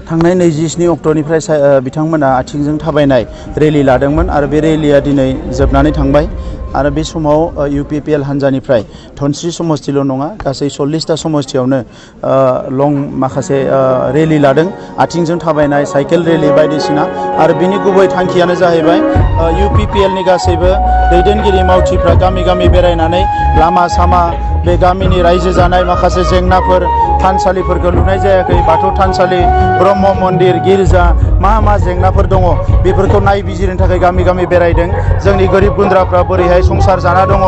थांनाय 27 अक्ट'निफ्राय बिथांमोना आथिंजों थाबायनाय रेलि लादोंमोन आरो बे रेलिया दिनै जोबनानै थांबाय आरो बे समाव UPPL हान्जानिफ्राय धनस्रि समस्तिल' नङा गासै 40टा समस्तियावनो लं माखासे रेलि लादों आथिंजों थाबायनाय साइकेल रेलि बायदिसिना आरो बिनि गुबै थांखियानो जाहैबाय UPPLनि गासैबो दैदेनगिरि मावथिफ्रा गामि गामि बेरायनानै लामा सामा बे गामिनि रायजो जानाय माखासे जेंनाफोर थानसालिफोरखौ लुनाय जायाखै बाथौ थानसालि ब्रह्म मन्दिर गिर्जा मा जेंनाफोर दङ बेफोरखौ नायबिजिरनो थाखाय गामि गामि बेरायदों जोंनि गोरिब गुन्द्राफ्रा बोरैहाय संसार जाना दङ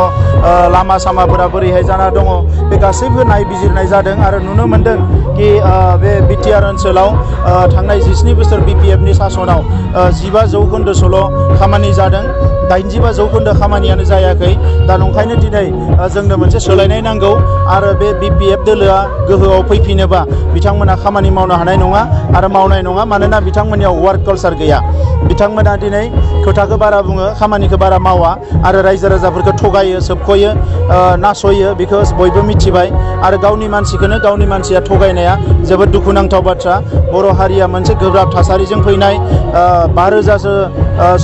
लामा सामाफोरा बोरैहाय जाना दङ बे गासैबो नायबिजिरनाय जादों आरो नुनो मोन्दों कि बे BTR ओनसोलाव थांनाय 17 बोसोर BPFनि सासनाव 15% खामानि जादों 85% खामानियानो जायाखै दा नंखायनो दिनै जोंनो मोनसे सोलायनाय नांगौ आरो बे BPF दोलोआ गोहोआव फैफिनोबा बिथांमोना खामानि मावनो हानाय नङा आरो मावनाय नङा मानोना बिथांमोननियाव वार्क कालचार गैया बिथांमोना दिनै खोथाखौ बारा बुङो खामानिखौ बारा मावा आरो रायजो राजाफोरखौ थगायो सोबख'यो नासयो बेखौ बयबो मिथिबाय आरो गावनि मानसिखौनो गावनि मानसिया थगायनाया जोबोद दुखुनांथाव बाथ्रा बर' हारिया मोनसे गोब्राब थासारिजों फैनाय 5,000सो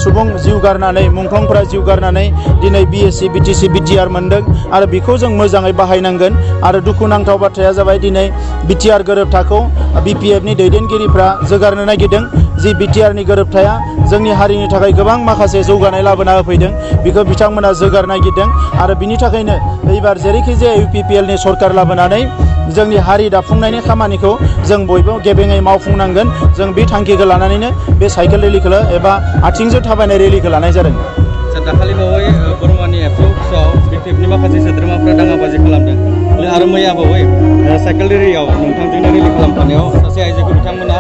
सुबुं जिउ गारनानै मुंख्लंफोरा जिउ गारनानै दिनै BSc BTC BTR मोन्दों आरो बेखौ जों मोजाङै बाहायनांगोन आरो दुखुनांथाव बाथ्राया जाबाय दिनै BTR गोरोबथाखौ BPFनि दैदेनगिरिफ्रा जोगारनो नागिरदों जि BTRनि गोरोबथाया जोंनि हारिनि थाखाय गोबां माखासे जौगानाय लाबोना होफैदों बेखौ बिथांमोना जोगार नागिरदों आरो बिनि थाखायनो एबार जेरैखिजाया UPPLनि सरकार लाबोनानै जोंनि हारि दाफुंनायनि खामानिखौ जों बयबो गेबेङै मावफुंनांगोन जों बे थांखिखौ लानानैनो बे साइकेल रेलिखौ एबा आथिंजों थाबायनाय रेलिखौ लानाय जादों दाखालि बावै बरमानि एबसु अफिसाव BPFनि माखासे सोद्रोमाफ्रा दाङाबाजि खालामदों आरो मैया बावै साइकेल रेलियाव नोंथांजोंनो रेलि खालामफानायाव सासे आइजोखौ बिथांमोना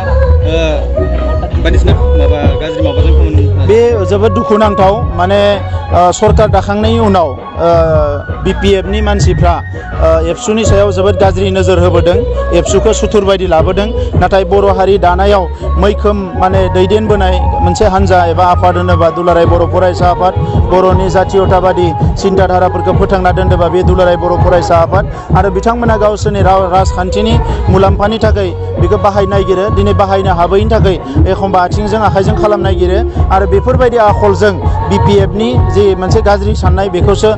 बायदिसिना गाज्रि माबाजों बे जोबोद दुखुनांथाव माने सरकार दाखांनायनि उनाव BPFनि मानसिफ्रा एबसुनि सायाव जोबोद गाज्रि नोजोर होबोदों एबसुखौ सुथुर बायदि लाबोदों नाथाय बर' हारि दानायाव मैखोम माने दैदेनबोनाय मोनसे हान्जा एबा आफाद होनोबा दुलाराय बर' फरायसा आफाद बर'नि जातीयताबादि चिन्ताधाराफोरखौ फोथांना दोनोबा बे दुलाराय बर' फरायसा आफाद आरो बिथांमोना गावसोरनि राजखान्थिनि मुलाम्फानि थाखाय बेखौ बाहायनो नागिरो दिनै बाहायनो हाबैनि थाखाय एखमबा आथिंजों आखाइजों खालामनो नागिरो आरो बेफोरबायदि आखलजों BPFनि जि मोनसे गाज्रि साननाय बेखौसो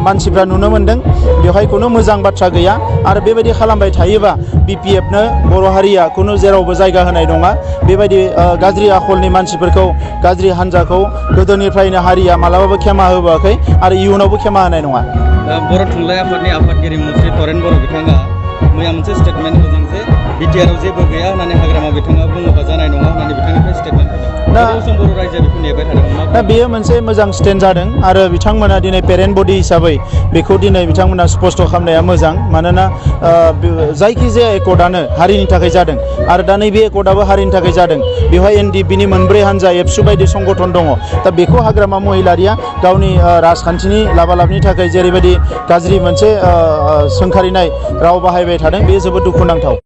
मानसिफ्रा नुनो मोन्दों बेवहाय खुनु मोजां बाथ्रा गैया आरो बेबायदि खालामबाय थायोबा BPFनो बर' हारिया खुनु जेरावबो जायगा होनाय नङा बेबायदि गाज्रि आखलनि मानसिफोरखौ गाज्रि हान्जाखौ गोदोनिफ्रायनो हारिया मालाबाबो क्षमा होबोआखै आरो इयुनावबो क्षमा होनाय नङा बर' थुनलाइ आफादनि आफादगिरि मुस्रि तरेन बर' बिथाङा मैया मोनसे स्टेटमेन्ट होदों जे BTRआव जेबो गैया होननानै हाग्रामा बिथाङा बुङोबा जानाय नङा होननानै बिथांनिफ्राय स्टेटमेन्ट होदों बर' रायजोआ बेखौ नेबाय थादों दा बेयो मोनसे मोजां स्टेन्ड जादों आरो बिथांमोना दिनै पेरेन्ट बडि हिसाबै बेखौ दिनै बिथांमोना स्पष्ट खालामनाया मोजां मानोना जायखिजाया एकर्डआनो हारिनि थाखाय जादों आरो दा नैबे एकर्डआबो हारिनि थाखाय जादों बेवहाय NDPनि 4 हान्जा एबसु बायदि संगठन दङ दा बेखौ हाग्रामा महिलारिया गावनि राजखान्थिनि लाबालाबनि थाखाय जेरैबायदि गाज्रि मोनसे सोंखारिनाय राव बाहायबाय थादों बेयो जोबोद दुखुनांथाव